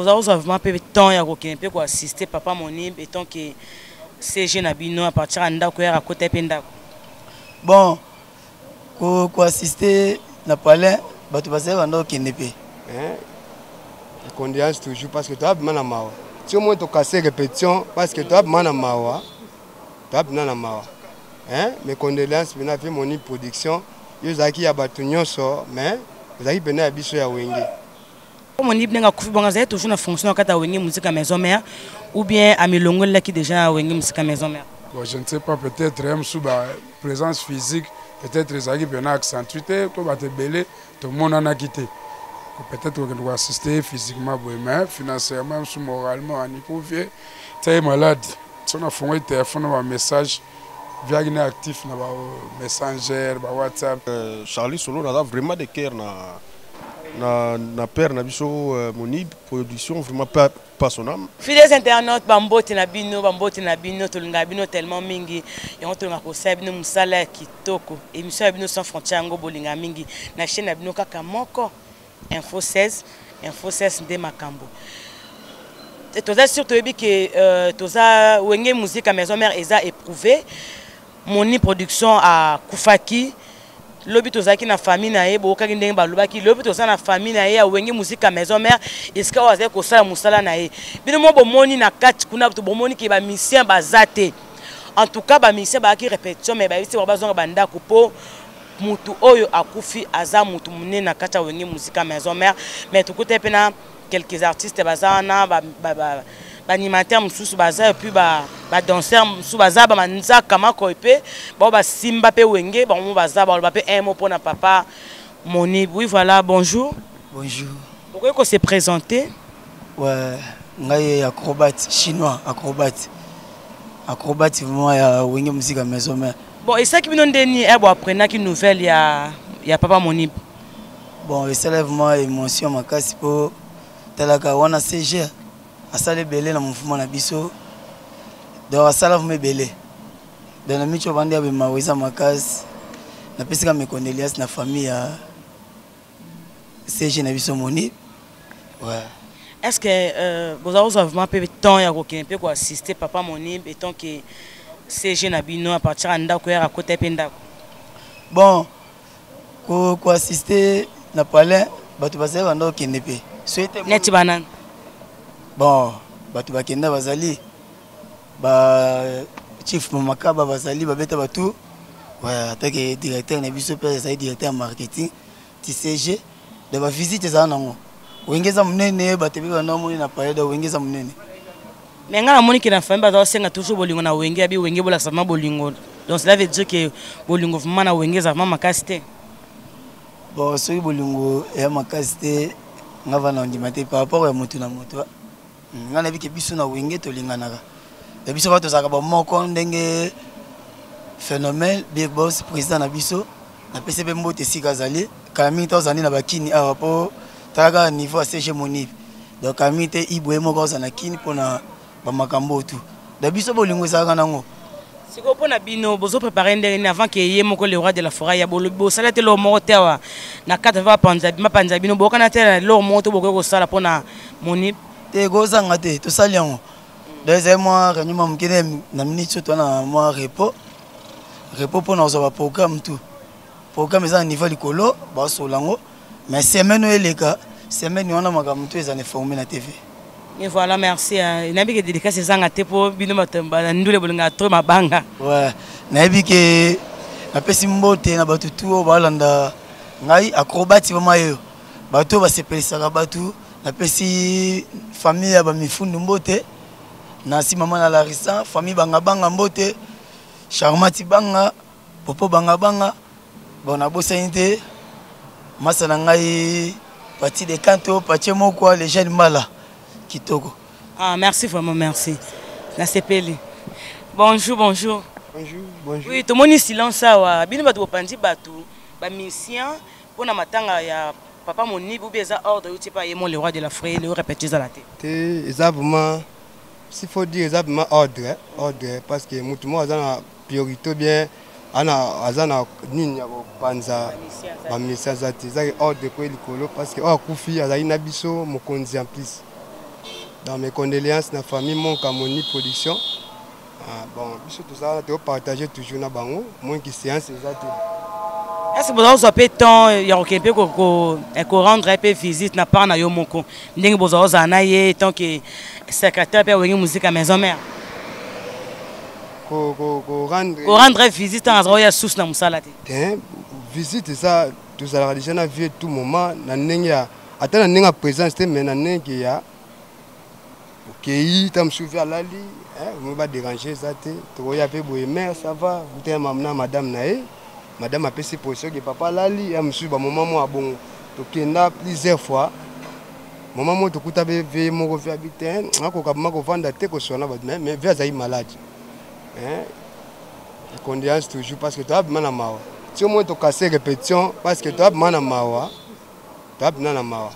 boza kozwa vraiment mpe temps ya kokende mpe koassiste papa Monib etant que CG na bino à partir ya ndako yaka akota mpe ndako? Bon, koassiste na palais, bato bazali banda kokende mpe. Condoléance toujours, parce que toza bima na mawa ti omoi tokase répétition, parce que toza bima na mawa, toza bina na mawa, hein. Mes condoléances mpena vie Moni Production. Yo ozalaki ya bato nyonso, mais ozalaki mpena ya biso ya Wenge. Monib ndenge akufi bongo, azali toujours na fonction na kati ya Wenge Musica Maison Mère ou bien amilongolelaki déjà na Wenge Musica Maison Mère? Bon, je ne sais pas, peut-être ye mosusu ba présence physique peut-être ezalaki mpena accentue te to bato ebele tomonanaki te, peut-être kokende koassiste ye physiquement boye, mais financièrement mosusu, moralement anikufi tia ye malade. So nafungoli telefone na bamessage, viaki na actif na ba Messenger, ba WhatsApp. Charlie Solo, naza vraiment de cœur na père na biso Monib Production, vraiment pas son âme. Fidèles internautes, bambote na bino, bambote na bino. Tolingaka bino tellement mingi, yango tolingaka kosala bino mosala ya kitoko. Émission ya bino Sans Frontière, yango bolingaka mingi na chaîne na bino kaka moko, Info 16. Info 16 nde makambo. Toza sur, toyebi ke toza Wenge Musica Maison Mère eza éprouvé. Moni Production akufaki lobi, tozalaki na famille na ye, boyokaki ndenge balobaki lobi. Toza na famille na ye ya Wenge Musica Maison Mère, esika oyo azali kosala mosala na ye. Bino mo bomoni na kati kuna, bomoni ke bamusicien baza te. En tout cas bamusicien bayaki répétition, mais bayebisi bango bazonga bandako mpo mutu oyo akufi aza mutu monene na kati ya Wenge Musica Maison Mère. Mais tokutai mpe na quelques artistes baza wana, baanimateur mosusu baza, et puis badanseur mosusu baza, bamanzaka makoi mpe bao basimba mpe Wenge, bango baza baloba mpe un mot mpona papa Monib. Oui, voilà, bonjour. Bonjour. Okoki kose présenter? Ouais, ngai acrobate chinois, acrobate vraiment ya Wenge Musica Maison Mère. Bon, esalaki bino ndeni e bo apprenaki nouvelle ya papa Monib? Bon, esala vraiment émotion makasi mpo talaka wana CG asala ebele na mouvement na biso, donc asala vraiment ebele. Donc na miso bandi ya bemawa eza makasi. Napesika mes condoléances na famille ya CG na biso Moni, ouais. Est ce que boza kozwa vraiment mpe temps ya kokende mpe koassiste papa Monib etant que CG na bino à partir ya ndako yaka akota mpe ndako? Bon, koassiste na palais, bato bazali banda kokende mpe. Neti banani? Bon, bato bakenda bazali ba chief Mamakaba, bazali babeta bato, ouais, atake directeur na biso mpe azali directeur ya marketing ti CG. Donc bavisite ezala nango. Wenge eza monene, bato ebi banda omoni na palais, donc Wenge eza monene. Mais ngai namoni ke na famille baza kosenga toujours bolingo na Wenge, abi Wenge bolakisa vraiment bolingo. Donc cela veut dire que bolingo vraiment na Wenge eza vraiment makasi te? Bon, soki bolingo eya makasi te, nga vana ondima te par rapport ya motu na motu. Ngai nayebi ke biso na Wenge tolinganaka ya biso kaka, tozalaka bamoko ndenge phénomène Big Boss, président na biso, napesi mpe mbote esika azali. Kala mingi te ozali na bakini awa mpo tala kaka niveau ya CG Monib. Donc kala mingi te ibwe moko aza na kini mpona bamakambo oyo tu. Donc biso bolingo ezalaka nango. Sikoyo mpo na bino, bozoprépare ndenge nini avant ke ye moko le roi de la forêt ya bolobi bosala te loo moko te awa na kati mapanza bino, boyokana te na loo moko to bokoki kosala mpona Monib? Te, kozanga te, tosali yango. Donc ezali mwa réunion mwa moke na minute oyo toza na mwa repos mpona kozwa baprogramme tout. Programme eza na niveau likolo, basola yango, mais semaine oyo eleka, semaine wana makambo to eza na informé na TV. Et voilà, merci. Nayebi ke dédicace ezanga te mpo bino bato ndule bolingaka trop mabanga. Ouais, nayebi ke napesi mbote na bato tu oyo balanda ngai acrobate vraiment yeyo, bato oyo basepelisaka bato. Napesi famille ya bamifundu mbote, nasi mama na Larissa, famille Bangabanga mbote, Charmati Banga, Popo Bangabanga. Bon, nabosani te masa na ngai Pati de Kanto, Patie Mokwa, le jeune Mbala kitoko. Ah, merci vraiment, merci, nasepeli. Bonjour, bonjour. Bonjour, bonjour. Oui, tomoni silence awa. Bino bato bopanzi bato bamusicien mpona matanga ya papa Monib, ou bien eza ordre euti epa ye mo le roi de la forêt, le répété ezala te? Te, eza vraiment, s'il faut dire, eza vraiment ordre, ordre, parce que motu moko aza na priorité bien ana aza na nini ya kopanza bamisi aza te. Ezaki ordre koye likolo, parce que oyo akufi azalaki na biso mokonzi en plus. Donc mes condoléances na famille Monka Moni Production. Ah, bon, biso tozala topartage toujours na bango, moins que séance eza te. Est-ce que bozwa mpe temps ya kokende mpe korendre mpe visite na part na yo moko ndenge bozwa ozala na ye tant que secrétaire mpe awenge musique ya maison mère? Korendre visite ntango azala oya susu na mosala te? Te, visite eza, tozalaka déjà na vie tout moment na ndenge ya ata na ndenge ya présence te, mais na ndenge ya okei ta mosusu vie alali mo badérange eza te, tokoya mpe boye, mare ça va, kutana na madame na ye, madame apesi position ke papa alali ya mosusu, bamoma mo abongo tokenda plusieurs fois. Moma mo tokuta mpe vie moko, vie abi te, akoka ma kovanda te, koswana bato, mais vie azali malade. Condoléance toujours, parce que toabima na mawa ti omoi tokase répétition, parce que toabima na mawa, toabima na mawa.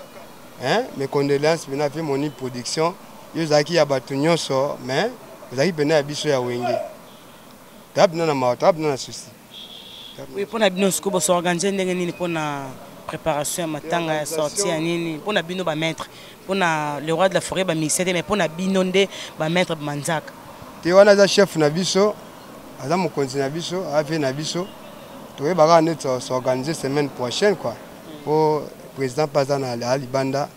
Mes condoléances mpena vie Moni Production, yo ozalaki ya bato nyonso, mais ozalaki mpena ya biso ya Wenge. Toabima na mawa, toabima na souci. Oui, mpona bino sikoyo bosorganize ndenge nini mpona préparation ya matanga, ya sortie ya nini, mpona bino bamaître, mpona le roi de la forêt, bamusicien te, mais mpona bino nde bamaître manzaka? Te, wana aza chef na biso, aza mokonzi na biso, avie na biso. Toyeba kaka nde s'organiser semaine prochaine quoi, po président mpe aza na libanda.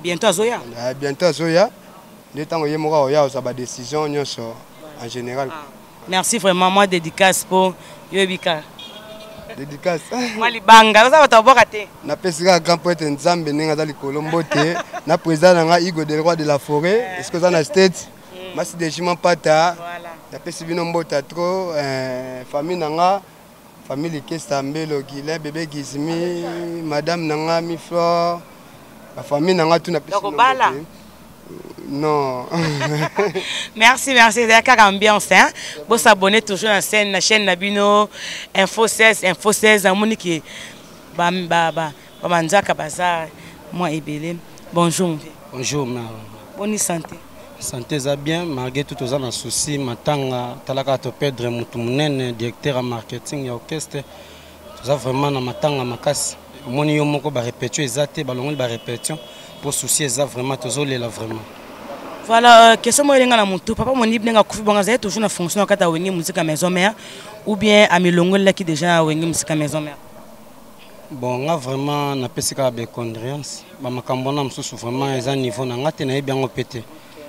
Bientôt azoya. Bientôt azoya nde ntango ye moko akoya kozwa badécision nyonso en général. Ah. Merci vraiment. Moi dédicace po yoyebika. Dédicace. Mwa libanga, oza bato babwaka te. Napesi kaka grand poète Nzambe ndenge aza likolo mbote, na président na nga Igo del roi de la forêt, est ce que oza na State, masi de jima mpata, napesi bino mbote trop, famille na nga, famille Likesta, Mbelo, Guilin, bébé Gizmi, madame na nga Miflore, bafamille na nga tu, napesi bino mbote. Non. Merci, merci. C'est kaka ambiance, hein. Bo s'abonner toujours na scène, na chaîne na bino Info 16, Info 16, amoni ki ba ba ba ba manzaka baza moi ebele. Bonjour. Bonjour, ma. Bonne santé. Santé eza bien, malgré tout toza na souci matanga, talaka to perdre mutu munene, directeur ya marketing ya orchestre. Toza vraiment na matanga makasi. Omoni yo moko, ba répétition eza te, balongoli ba répétition po souci eza vraiment, tozolela vraiment. Voilà, question moko elenga na motu: papa Monib ndenge akufi bongo, azali toujours na fonction na kati ya Wenge Musica Maison Mère ou bien amilongolelaki déjà na Wenge Musica Maison Mère? Bon, nga vraiment napesi kaka bacondoléance. Bamakambo wana mosusu vraiment eza niveau na nga te, nayebi yango mpe te.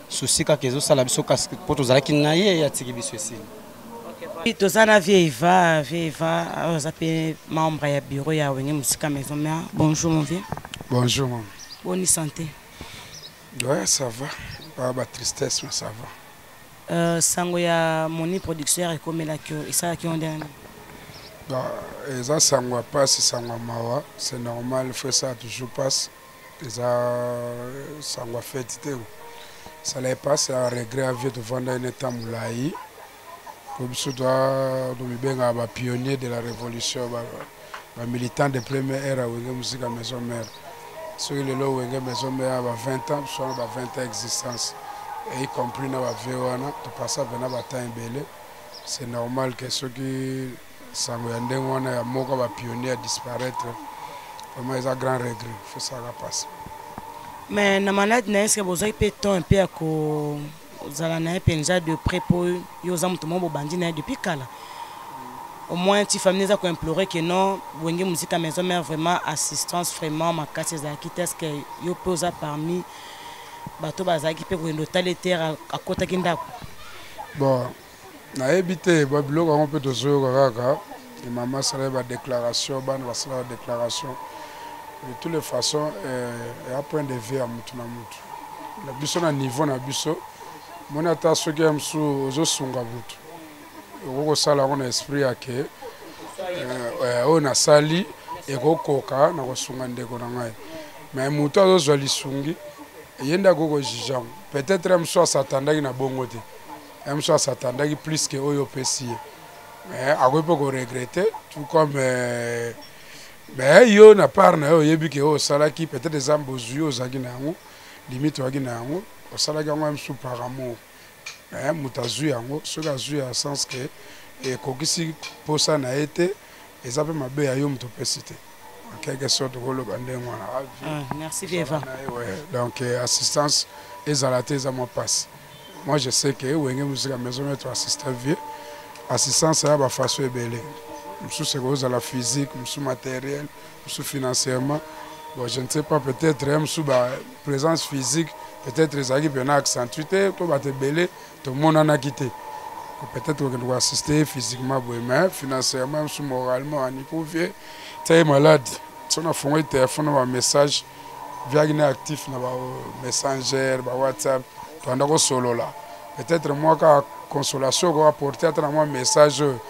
Souci kaka ezosala biso kasi mpo tozalaki na ye, atiki biso, esili. Toza na vie Eva, vie Eva oyo aza mpe membre ya bureau ya Wenge Musica Maison Mère. Bonjour mon vieux. Bonjour maman. Boni santé? Ouais, ça va. Pas ba tristesse, mais ça va. Sango ya Moni Production ekomelaki yo, esalaki yo ndenge? Bah, eza sango ya pasi, sango ya mawa, c'est normal, faut ça toujours passe. Eza sango ya fête te. Esala ye pasi, ya regret ya vie, tovanda ye neta molai. Po biso toa tomibengaka bapionnier de la révolution, bamilitant de première ère ya Wenge Musica Maison Mère. Soki lelo Wenge Maison Mère ya ba 20 ans, biso wana ba 20 ans existence, et y compris na bavie wana topasa mpena batemps ebele. C'est normal ke soki sango ya ndenge wana ya moko ya bapionnier ya disparaître, vraiment eza grand regret, faut esalaka pasi. Mais na malade na ye, eske bozwaki mpe temps mpe ya kozala na ye mpenza de près, mpo yo oza moto moko bobandi na ye depuis kala, au moins ti famille eza koimplore ke non, Wenge Musica Maison Mère vraiment assistance vraiment makasi ezalaki te, est-ce yo mpe oza parmi bato bazalaki mpe kokende otala etere akɔtaki ndako? Bon, nayebi te, babiloko yango mpe tozoyoka kaka. Mama asalaki badéclaration, bana basala badéclaration. De toutes les façons, eya point de vue ya mutu na mutu. Na biso, na niveau na biso, moni ata soki ya mosusu ozosunga mutu, okoki kosala yango na esprit ya ke oyo nasali ekokoka na kosunga ndeko na ngai, mais motu azozwa lisungi, ye nde akoki kojuge yango. Peut-être ya mosusu asatandaki na bongo te, ya mosusu asatandaki plus ke oyo opesi ye, mais akoki mpe koregretter tout comme mais yo na part na yo oyebi ke oyo osalaki peut-être eza bozwi oyo ozalaki na yango, limite ozalaki na yango, osalaki yango ya mosusu par amour. Mais moto azwi yango, soki azwi ya sens ke ekokisi mposa na ye te, eza mpe mabe ya yo moto opesi te. En quelque sorte koloba ndenge wana. Ah, merci Vieva. Ouais. Donc euh, assistance ezala te eza mwa mpasi. Moi je sais que Wenge Musica Maison Mère assiste vieux. Assistance ya ba façon ebele. Mosusu ekozala physique, mosusu matériel, mosusu financièrement. Bon, je ne sais pas, peut-être mosusu ba présence physique, peut-être ezalaki mpena accentue te to bato ebele tomonanaki te. Peut-être kokende koassiste physiquement boye, mais financièrement, mosusu moralement, ani po vieux tia ye malade. So nafongoli telefone na bamessage viaki na actif na ba messenger, ba WhatsApp, toanda kosolola. Peut-être mwa kaka consolation oko apporte ata na mwa message oyo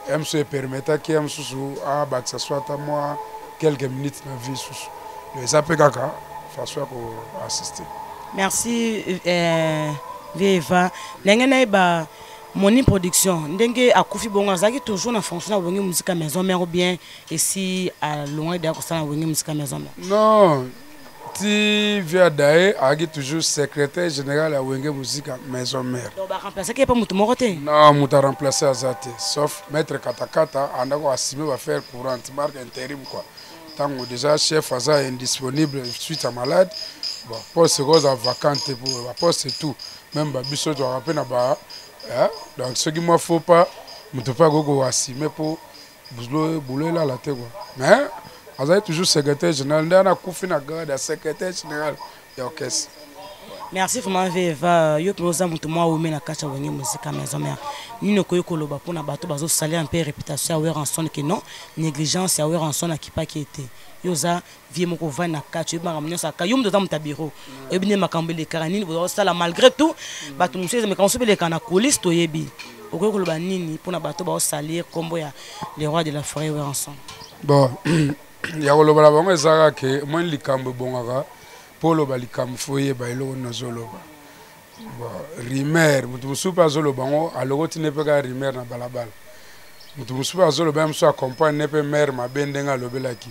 ya mosusu epermetaki ya mosusu abakisa so ata mwa quelques minutes na vie susu. Eza mpe kaka façon ya koassiste. Merci Vieux Eva. Ndenge nayeba Moni Production ndenge akufi bongo, azalaki toujours na fonction na Wenge Musica Maison Mère ou bien esi alongwaki deya kosala na Wenge Musica Maison Mère? Non, ti vieux Adaye azalaki toujours secrétaire général ya Wenge Musica Maison Mère. Donc baremplaçaki ye mpe moto moko te? Non, moto aremplace aza te, sauf maître Katakata anda koassume baaffaire courante, marque intérim quoi. Ntango déjà chef aza indisponible suite à malade, bon, poste ekozala vacante te po baposte tout même babiso tozalaka mpe na ba donc soki mwa faux pas, moto mpe akoki koassume mpo boulot elala te quoi. Mais azali toujours secrétaire général nde wana akufi na grade ya secrétaire général ya orchestre. Merci vraiment Veva. Yo mpe oza moto mwa ome na kati ya Wenge Musica Maison Mère. Nini okoki koloba mpona bato bazosalela mpe réputation ya Werrason ke non, négligence ya Werrason akipaki ete yo oza vieux moko ovandi na kati, oyebi makambo nyonso aka yo moto oza moto ya bureau, oyebi nde makambo elekaka, nini bozosala malgré tout bato mosusu, makambo mosusu elekaka na coulisse toyebi. Okoki koloba nini mpona bato baosalir nkombo ya le roi de la forêt Werrason? Bon, ya koloba na bango ezalaka ke moi likambo ebongaka mpo oloba likambo fo oyeba eloko nini ozoloba. Bon, rumeur, moto mosusu mpe azoloba yango alokoti ne mpe kaka rumeur na balabala. Moto mosusu mpe azoloba ye mosusu acomprendre ne mpe mare mabe ndenge alobelaki,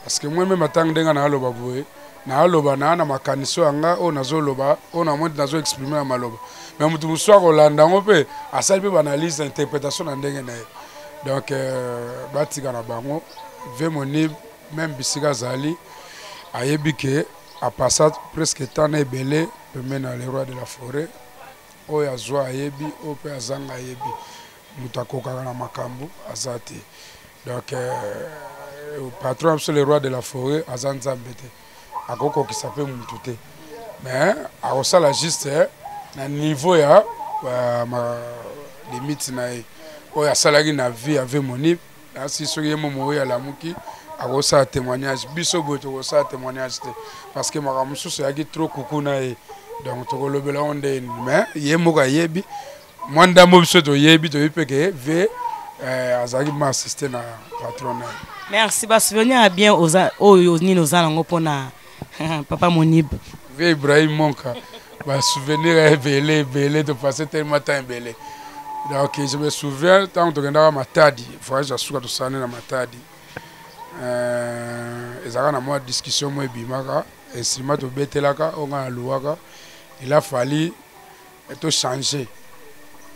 parce que moi meme atango ndenge naaloba boye, naaloba naa na makanisi oyo yanga oyo nazoloba oyo na moi nazo exprime na maloba, mais moto mosusu akolanda yango mpe asali mpe baanalyse na interprétation na ndenge na ye. Donc batika na bango ve moni même bisika azali ayebi ke apasa presque temps na ebele pembeni na le roi de la forêt. Oyo azwa ayebi, oyo mpe azanga ayebi, moto akokaka na makambo aza te. Donc patron ya biso le roi de la forêt aza nzambe te, akokokisa mpe mutu te, mais akosala juste na niveau ya ma limite na ye oyo asalaki na vie ya ve moni asi. Soki ye momo oyo alamuki akosala témoignage, biso boye tokosala témoignage te, parce que makambo mosusu eyaki trop kuku na ye. Donc tokolobela yango ndeni, mais ye moko ayebi mwa ndambo, biso toyebi, toyebi mpe ke ve azalaki ma assiste na patron na ye. Merci. Basouvenir ya bien oza oyo nini oza nango mpona papa Monib? Ve Ibrahim Monka, basouvenir ya ebele ebele, topasse tellement temps ebele. Donc je me souviens ntango tokendaka Matadi, voyage ya suka tosala na Matadi, ezalaka na mwa discussion mo ebimaka, instrument tobetelaka oyo ngai naluwaka, il a fallu tochange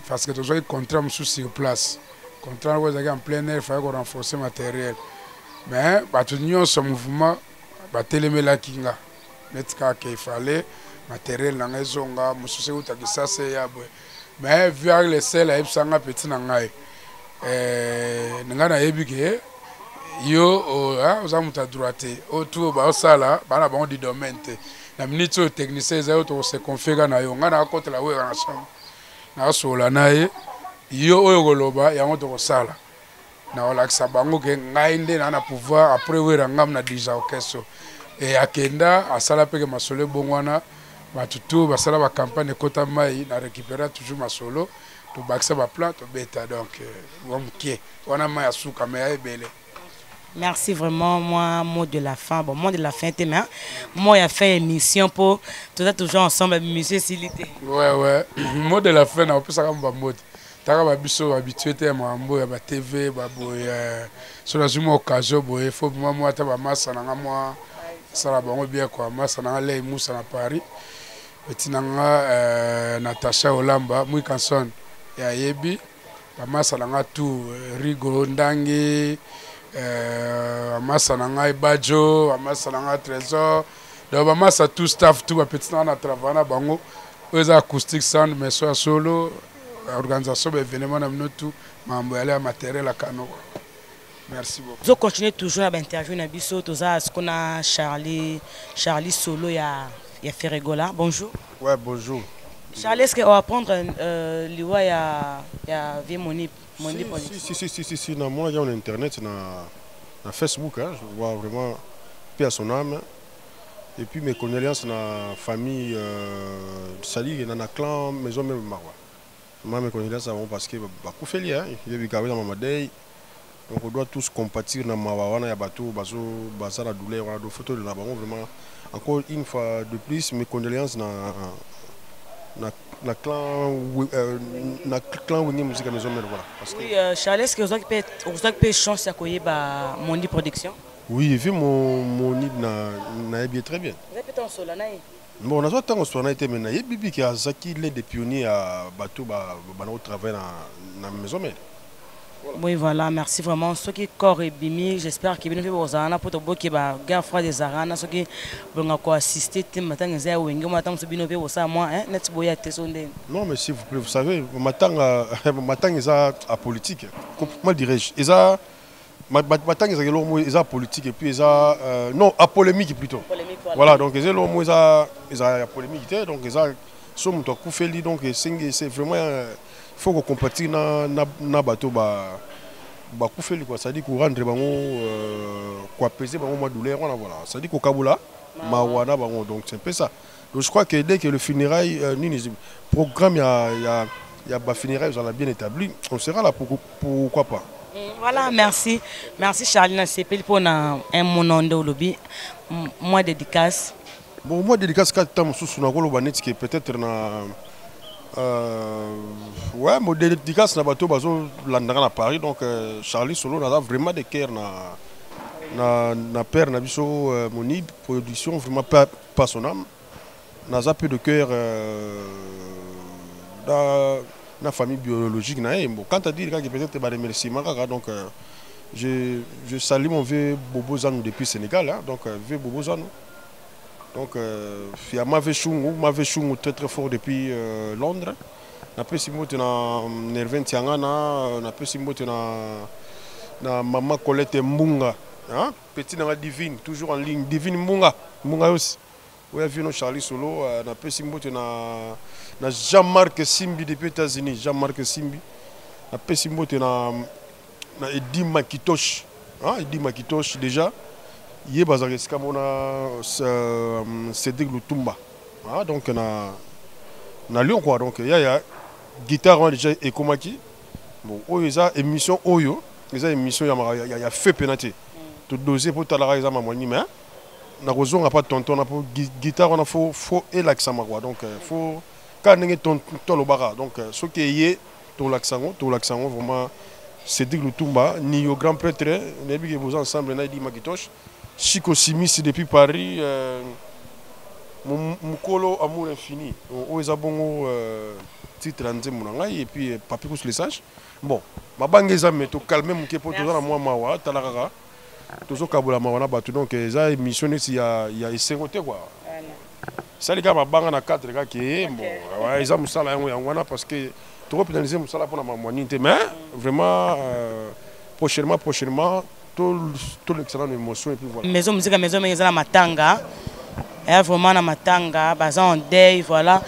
parce que tozwaki contrat mosusu sur place. Contrat yango ezalaki en plein air, fallait korenforcer matériel, mais bato nyonso mouvement batelemelaki nga neti kaka ifale matériel na ngai ezonga, mosusu euta Kisasa eya boye. Mais vu avec le sel ayebisa nga: "Petit na ngai, ngai nayebi ke yo oza moto ya droit te, oyo tu oyo baosala bana bango du domaine te. Na minute oyo technicien eza yo, tokose confier ka na yo. Ngai nakakotela weka na chambre, nakosolola na ye, yo oyo koloba yango tokosala. Nakolakisa bango ke ngai nde naa na pouvoir après wera ngam na dirige orchestre." E akenda asala mpe ke masolo ebongo wana, bato tu basala bacampagne ekota mai na récupéra toujours masolo, tobakisa baplan, tobeta. Donc wa mokie wana mai ya suka me ya ebele. Merci vraiment. Moi, mot de la fin. Bon, mot de la fin, mais moi, il a fait émission pour tout ça, toujours ensemble, monsieur Silité. Ouais. Mot de la fin, on peut ça comme mot. Taka babiso habitué te ya makambo ya batv baboye. So nazwi mwa occasion boye, fo mwa mwa ata bamasa na nga mwa sala bango bien quoi. Masa na nga Lei Musa na Paris, eti na nga Natacha Olamba Mwikanson, yayebi bamasa na nga tout, Rigo Ndangi. Bamasa na ngai Bajo, bamasa na ngai Trésor, donc bamasa tout staff, tout bapetit na ngai na travaille na bango. Oyo eza acoustique sound, mais so ya solo organisation baévénement na bino tout, makambo yale ya matériel ya kano. Merci beaucoup. Tozo continuer toujours na bainterview na biso. Toza siko na Charlie, Charlie Solo ya Ferregola. Bonjour. Ouais, bonjour. Charlie, est-ce qu'on va prendre liwa ya vieux Moni Moni? Si, si, si, si, si, si, na moi, il y a un internet, na Facebook, hein, je vois vraiment paix à son âme. Et puis mes condoléances à la famille, c'est-à-dire dans la clan Maison Mère Marwa. Moi, mes condoléances à parce que bah, Koufeli, hein, il y a eu dans ma deuil. Donc on doit tous compatir dans mawa wana ya bato bazo baza la douleur wana do photo de la bango. Vraiment, encore une fois de plus, mes condoléances na clan na clan Wenge Musique Maison Mère, voilà, parce que Oui, Charles, est-ce que vous avez vous avez chance ya koyeba Mondi Production? Oui, vu mon Monib na nayebi très bien. Vous avez peut-être sola na ye? Bon, nazwa ntango sola na ye te, mais nayebi biki azaki l'un des pionniers ya bato ba bana travailler na Maison Mère. Voilà. Oui, voilà, merci vraiment. Ceux qui corps est bimi, j'espère que bino bozana pour toboki ba guerre froide des arana, ceux qui bonga ko assister te matanga za wenge matanga so bino pe bosa moi, hein, net boya te sonde. Non, mais s'il vous plaît, vous savez, matanga matanga eza apolitique. Comment dirais-je? Eza matanga eza eloko eza politique et puis eza non, a polémique plutôt. Polémique, voilà. Voilà, donc eza eloko eza ya polémique te, donc eza so moto akufeli, donc esengi c'est vraiment faut qu'on compatir na bato ba bakufeli quoi, c'est-à-dire qu'on rendre bango quoi, apaiser bango ma douleur voilà, voilà, c'est-à-dire qu'on kabula mawana bango, donc c'est un peu ça. Donc je crois que dès que le funérail nini programme ya ba funérailles on a bien établi, on sera là pour, pourquoi pas. Voilà, merci. Merci Charlie Nasepeli pour na un monondo lobby. Moi dédicace. Bon, moi dédicace quatre temps sous na kolo baneti que peut-être na ouais, mon dédicace na bateau bazo landaka na Paris, donc Charlie Solo na vraiment de cœur na père na biso Monib Production, vraiment pas son âme. Naza peu de cœur dans la famille biologique na ye. Bon, quant à dire que peut-être ba remerciement kaka, donc je salue mon vieux Bobo Zanou depuis Sénégal, hein, donc vieux Bobo Zanou. Donc il y a Mavé Chungu, Mavé Chungu très très fort depuis Londres. Napesi mbote na Nervin Tiangana, napesi mbote na Mama Colette Mbunga, hein, petit nanga Divine, toujours en ligne, Divine Mbunga, Mbunga aussi. Oya vino Charlie Solo, napesi mbote na Jean-Marc Simbi depuis États-Unis, Jean-Marc Simbi. Napesi mbote na Edi Makitosh, hein, Edi Makitosh déjà. Ye bazalaka esika mona Cédric Lutumba, ah, donc na Lyon quoi, donc ya guitare wana déjà ekomaki. Bon, oyo eza émission, oyo eza émission ya fait pena te to doser po talaka eza mamwani, mais nakozonga pa tonton na po guitare wana faut elakisama quoi, donc faut kaka ndenge tonton alobaka, donc soki eye tolakisa yango, tolakisa yango vraiment. Cédric Lutumba ni au grand prêtre nayebi ke boza ensemble na Edi Makitosh, Chico Simisi depuis Paris, Mukolo Amour Infini oyo eza bongo titre ya nzembo na ngai, et puis Papi Kus le Sage. Bon, mabanga eza, mais tocalme moke po toza na mwa mawa, tala kaka tozokabola mawa na bato, donc eza émission neti ya esengo te quoi, esali kaka mabanga na cadre kaka ye. Bon, ouais, eza mosala yango wana parce que tokopénaliser mosala mpona mamwa nini te, mais vraiment prochainement tolekisa nano émotion et puis voilà. Maison Musique Maison Mère eza na matanga, eya vraiment na matanga, baza en deuil, voilà.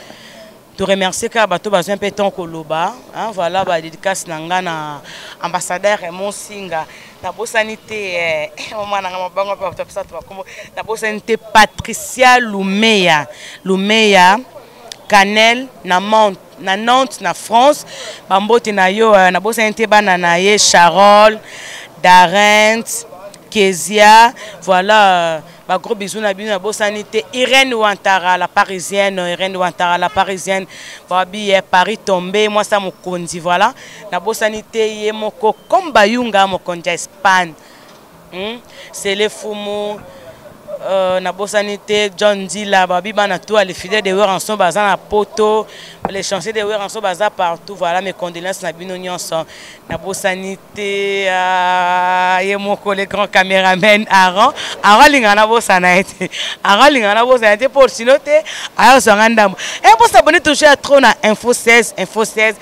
Toremercie kaka bato bazwi mpe temps koloba, hein, voilà. Badédicace na nga na ambassadeur Raymond Singa, nabosani te mama na nga mabango mpe bato bapesa to bakombo, nabosani te Patricia Lumeya, Lumeya Canel na Mont na Nantes na France, bambote na yo. Nabosani te bana na ye Charol, Darent, Kezia, voilà, ba gros bisous na bino. Nabosani te Irène Wantara la Parisienne, Irène Wantara la Parisienne, babi Paris tombé, mwasa mokonzi, voilà. Nabosani te ye moko comme Bayunga mokonzi ya Espagne, Sele Fumu. Nabosani te John Nzila, babi bana to les fidèles de Werrason baza na poto, les chanceux de Werrason baza partout. Voilà mes condoléances na bino nyonso. Nabosani te ye moko le grand caméraman Aaron. Aaron alingaka nabosana ye te, Aaron alingaka nabosana ye te mpo sino te ayozwanga ndambo. E bosabone toujours ya trop na Info 16, Info 16.